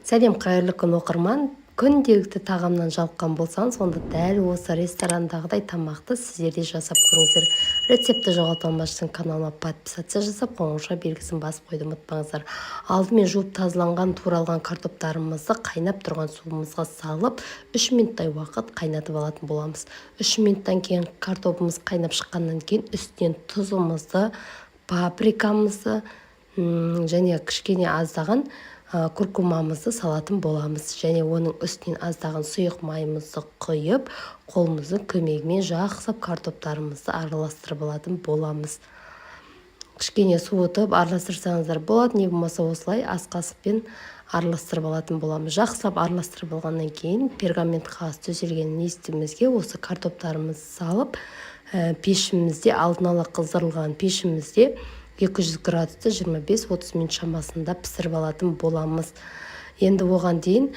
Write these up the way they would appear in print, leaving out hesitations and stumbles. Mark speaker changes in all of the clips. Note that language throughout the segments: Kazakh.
Speaker 1: Сәлем, қайырлы күн, оқырман! Күнделікті тағамнан жалыққан болсаңыз, онда дәл осы ресторандағыдай тамақты сіздер де жасап көріңіздер. Рецептті жоғалта алмас үшін каналыма подписаться жасап, қоңырауша белгісін басып қоюды ұмытпаңыздар. Алдымен жуып тазаланған, туралған картоптарымызды қайнап тұрған суымызға салып, 3 минуттай уақыт қайнатып алатын боламыз. 3 минуттан кейін картобымыз қайнап шыққаннан кейін үстінен тұзымызды, паприкамызды және кішкене аздаған куркумамызды салатын боламыз және оның үстінен аздаған сұйық майымызды құйып, қолымыздың көмегімен жақсылап картоптарымызды араластырып алатын боламыз. Кішкене суытып араластырсаңыздар болады, не болмаса осылай ас қасықпен араластырып алатын боламыз. Жақсылап араластырып алғаннан кейін пергамент қағаз төселген листімізге осы картоптарымызды салып, пешімізде, алдын ала қыздырылған пешімізде 200 градуста 25-30 минут шамасында пісіріп алатын боламыз. Енді оған дейін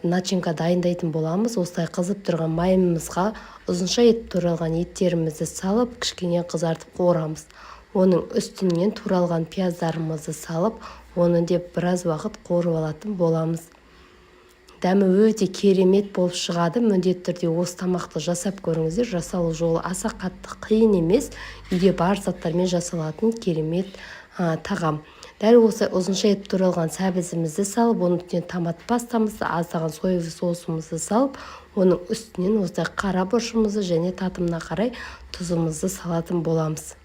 Speaker 1: начинка дайындайтын боламыз. Осылай қызып тұрған майымызға ұзынша етіп туралған еттерімізді салып, кішкене қызартып қуырамыз. Оның үстінен туралған пияздарымызды салып, оны де біраз уақыт қуырып алатын боламыз. Дәмі өте керемет болып шығады. Міндетті түрде осы тамақты жасап көріңіздер. Жасалу жолы аса қатты қиын емес, үйде бар заттармен жасалатын керемет тағам. Дәл осылай ұзынша етіп туралған сәбізімізді салып, оның үстіне томат пастамызды, аздаған соевый соусымызды салып, оның үстінен осылай қара бұрышымызды және татымына қарай тұзымызды салатын боламыз.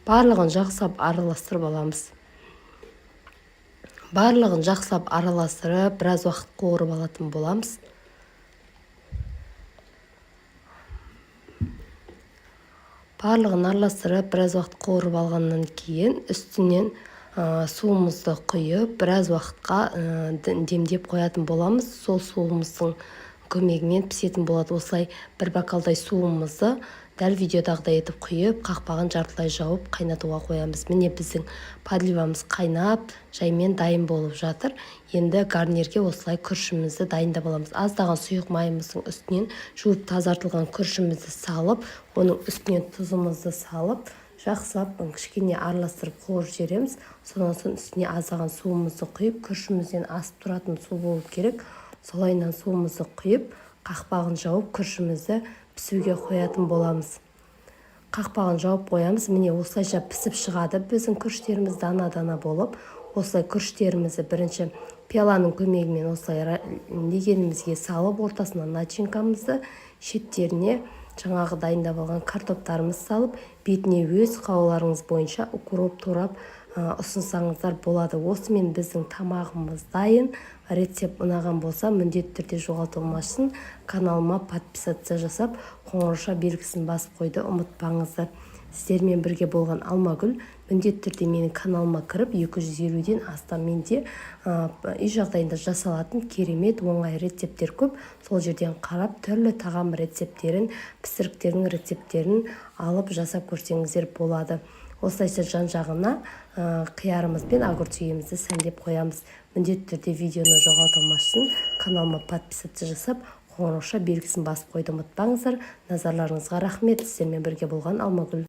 Speaker 1: Барлығын жақсылап араластырып аламыз. Барлығын жақсылап араластырып, біраз уақыт қуырып алатын боламыз. Барлығын араластырып, біраз уақыт қуырып алғаннан кейін үстінен суымызды құйып, біраз уақытқа демдеп қоятын боламыз. Сол суымыздың көмегімен пісетін болады. Осылай бір бокалдай суымызды дәл видеодағыдай етіп құйып, қақпағын жартылай жауып, қайнатуға қоямыз. Міне, біздің подливамыз қайнап, жаймен дайын болып жатыр. Енді гарнирге осылай күрішімізді дайындап аламыз. Аздаған сұйық майымыздың үстінен жуып тазартылған күрішімізді салып, оның үстінен тұзымызды салып, жақсылап кішкене араластырып қуырып жібереміз. Содан соң үстіне аздаған суымызды құйып, күрішімізден асып тұратын су болу керек, солайынан суымызды құйып, қақпағын жауып, күрішімізді пісуге қоятын боламыз. Қақпағын жауып қоямыз. Міне, осылайша пісіп шығады біздің күріштеріміз дана-дана болып. Осылай күріштерімізді бірінші пиаланың көмегімен осылай легенімізге салып, ортасына начинкамызды, шеттеріне жаңағы дайындап алған картоптарымызды салып, бетіне өз қалауларыңыз бойынша укроп турап ұсынсаңыздар болады. Осымен біздің тамағымыз дайын. Рецепт ұнаған болса, міндетті түрде жоғалтылмас үшін каналыма подписаться жасап, қоңырауша белгісін басып қоюды ұмытпаңыздар. Сіздермен бірге болған Алмагүл. Міндетті түрде менің каналыма кіріп, 250-ден астам менде үй жағдайында жасалатын керемет оңай рецепттер көп. Сол жерден қарап, түрлі тағам рецепттерін, пісіріктердің рецепттерін алып жасап көрсеңіздер болады. Осылайша жан жағына қиярымыз бен огурцымызды сәндеп қоямыз. Міндетті түрде видеоны жоғалтылмас үшін каналыма подписаться жасап, қоңырауша белгісін басып қоюды ұмытпаңыздар. Назарларыңызға рахмет! Сіздермен бірге болған Алмагүл.